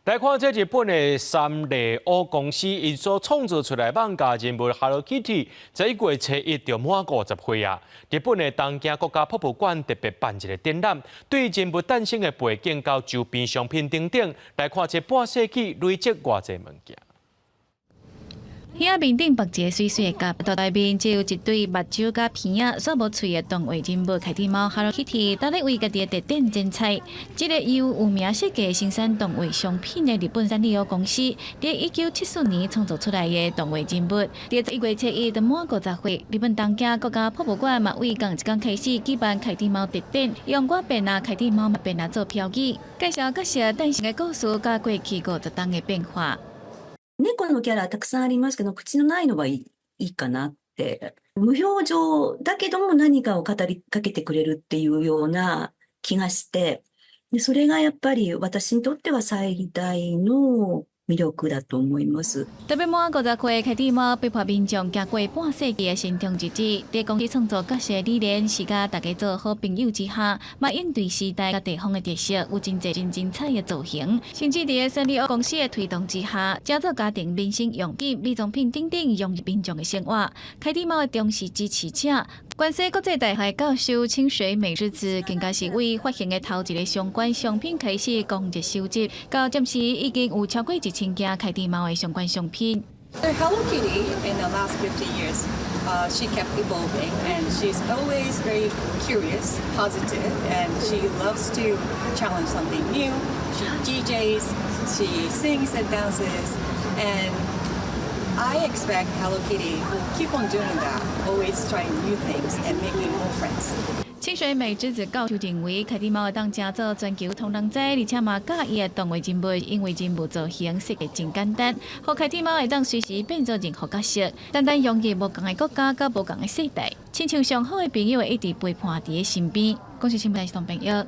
來看這日本的三麗鷗公司，𪜶所創造出來漫畫人物 Hello Kitty，這一月初一就滿50歲啊！日本的東京國家博物館特別辦一個展覽，對人物誕生的背景佮周邊商品等等，來看這半世紀累積偌濟物件。耳仔面頂縛一個媠媠的夾，肚內面只有一對目睭佮鼻仔，煞無喙的動畫人物凱蒂貓 Hello Kitty，今日為家己的特展剪彩。這個由有名設計生產動畫商品的日本三麗鷗公司，佇1974年創造出來的動畫人物，佇1月初1就滿50歲。日本東京國家博物館嘛為仝一工開始舉辦凱蒂貓特展，用我變啊凱蒂貓嘛變啊做標語，介紹角色誕生的故事佮過去50冬的變化。猫のキャラたくさんありますけど、口のないのがいいかなって。無表情だけども何かを語りかけてくれるっていうような気がして、で、それがやっぱり私にとっては最大の魅力だと思います。特別滿50歲凱蒂貓陪伴民眾行過半世紀的成長日子，佇公司創造角色理念是佮大家做好朋友之下，嘛應對時代佮地方的特色，有真濟真精彩的造型。甚至佇三麗鷗公司的推動之下，製造家庭民生用品、美妝品等等融入民眾的生活。凱蒂貓的忠實支持者，關西國際大學教授清水美智子，更加是為發行的頭一个相關商品開始廣熱收集，到這時已經有超過1000件凱蒂貓的相關商品。 Hello Kitty in the last 50 years, she kept evolving and she's always very curious, positive, and she loves to challenge something new. She DJs, she sings and dances, and I expect Hello Kitty will keep on doing that, always trying new things and making more friends. 清水美智子教授認為，凱蒂貓會當成做全球通人知，而且嘛佮意的動畫人物，因為人物造型設計真簡單，予凱蒂貓會當隨時變做任何角色，單單融入無仝的國家佮無仝的世代，親像上好的朋友會一直陪伴佇咧身邊。公視新聞台是同朋友。